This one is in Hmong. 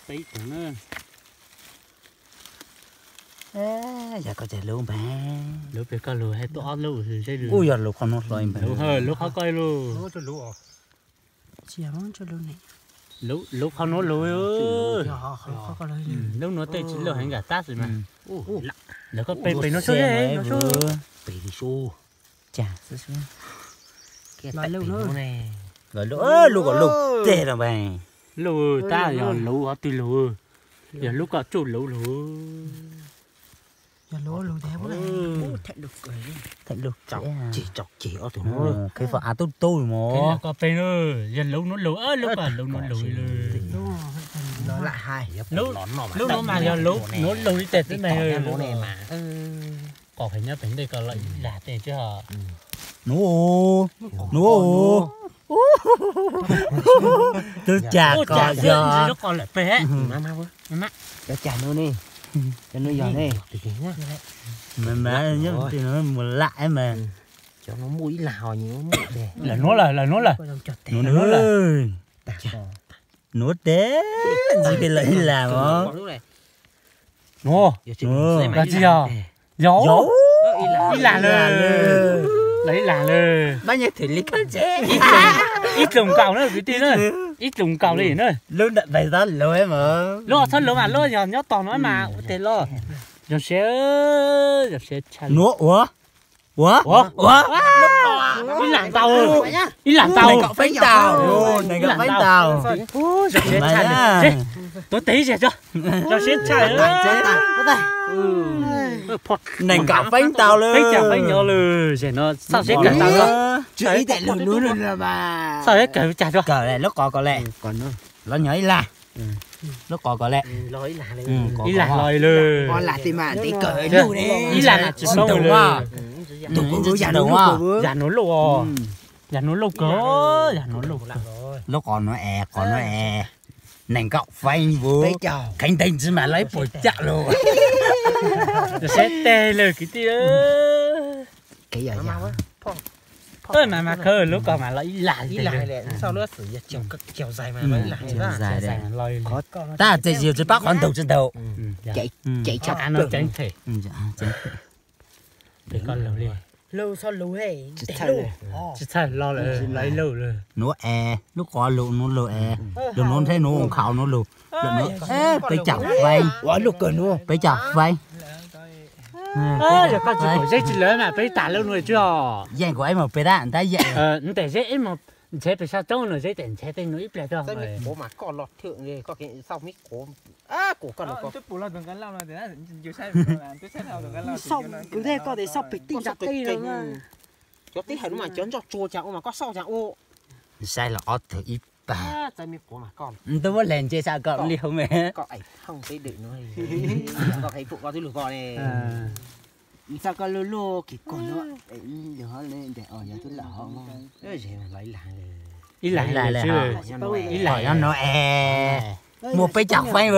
peb tus na. Yog koj cov lub npag. Lub pem koj lub, tuaj ob lub zeb lub. Kuj yog lub qhov no hlo npag. Lub qhov koj lub. Lub qhov no lub. Lub nuav tej tsis lub heev, nkag tab sis mas. Lawv koj pem pem no xwb, pem li xwb. Cas xwb xwb. Lub kom lub teg no npag. Lub tab yog lub qhov twg lub? Yog lub koj tsuj lub lub. Yog lub lub tiag. Thaum lub ces tsom ces ob tug no. Qhib fom av tub tub mog. Koj pem no, yog lub nuav lub, lub koj lub nuav lub lub. Lub nuav mas yog lub nuav lub li tes tib me. Qos pem nyob pem ntej koj los ib lag tej tsis ho. Nuav, nuav. Tub cas koj yog. Cov cas nuav ne, cov nuav yog ne. Mas mas nyob mus lam mas. Cov nuav muaj ib lag ho nyias muaj. Lawv nuav lawm, lawv nuav lawm. Nuav lawm. Nuav tes, ntxiv pem lawv ib lag os. Nuav, nuav, koj tsis yog. Yog, ib lag lawm. Lawv ib lag lawm. Ib txoos nkaus na kwv tij na. Ib txoos nkaus li na. Lub ntawm pem tab lub mas. Lub txhob lub mas lub yog nyob tog no mas ua tes los. Zoo siab, zoo siab tshaj. Nuav ua. Ua, ua, ib lam ntau, ib lam ntau. Nees nkaum feeb ntau, nees nkaum feeb ntau. Tuav tes ib zag tso, zoo siab tshaj. Nees nkaum feeb ntau lawm. Peb caug feeb nyob lawm, zem no txhaj seb kawg tau. Txhaj seb kawg cas tso. Kawg lawm, lub qos kawg lawm. Los nyob ib lag. Lub qos kawg lawm. Ib lag los lawm. Ib lag tsis poob lawm. Yam nuav luj, yam nuav luj kawg, yam nuav luj kawg. Lub qos nuav es, qos nuav es. Nees nkaum feeb vub. Kheev ntev ntsis mas los ib puas cam lawm. Saib teg lawm kwv tij. Mas mas khawb lub kos mas los ib lag li. Tab txawm yus tsis paub qhov ntug tsis ntug. Tsis txhawj los lawm, los ib lug lawm. Nuav es, lub qos lug, nuav lug es. Lug nuav nrheb nuav nkhaus nuav lug. Peb caug feeb. Peb caug feeb. Yog koj tsis pum zeb tsis lawv mas peb tas lub nuav tsis os. Yeej kuv ib mus peb tab tab yeej. Ntes zeb ib mus ntshe pes sab roob no zeb tes ntshe tej nuav ib pliag tso. Kuv tej koj tes xauj pem tij nrag teb no. Cov teb hawm no mas cov ntsuag tsua cas ua mas koj xauj cas ua. Saib los ob tug ib pab. Ntuj muab leg ntse sab koj li hauv me. Txog koj lub lub kis koj no, ib lag lawm. Ib lag lawm, ib lag nyob no es. Muaj peb caug feeb.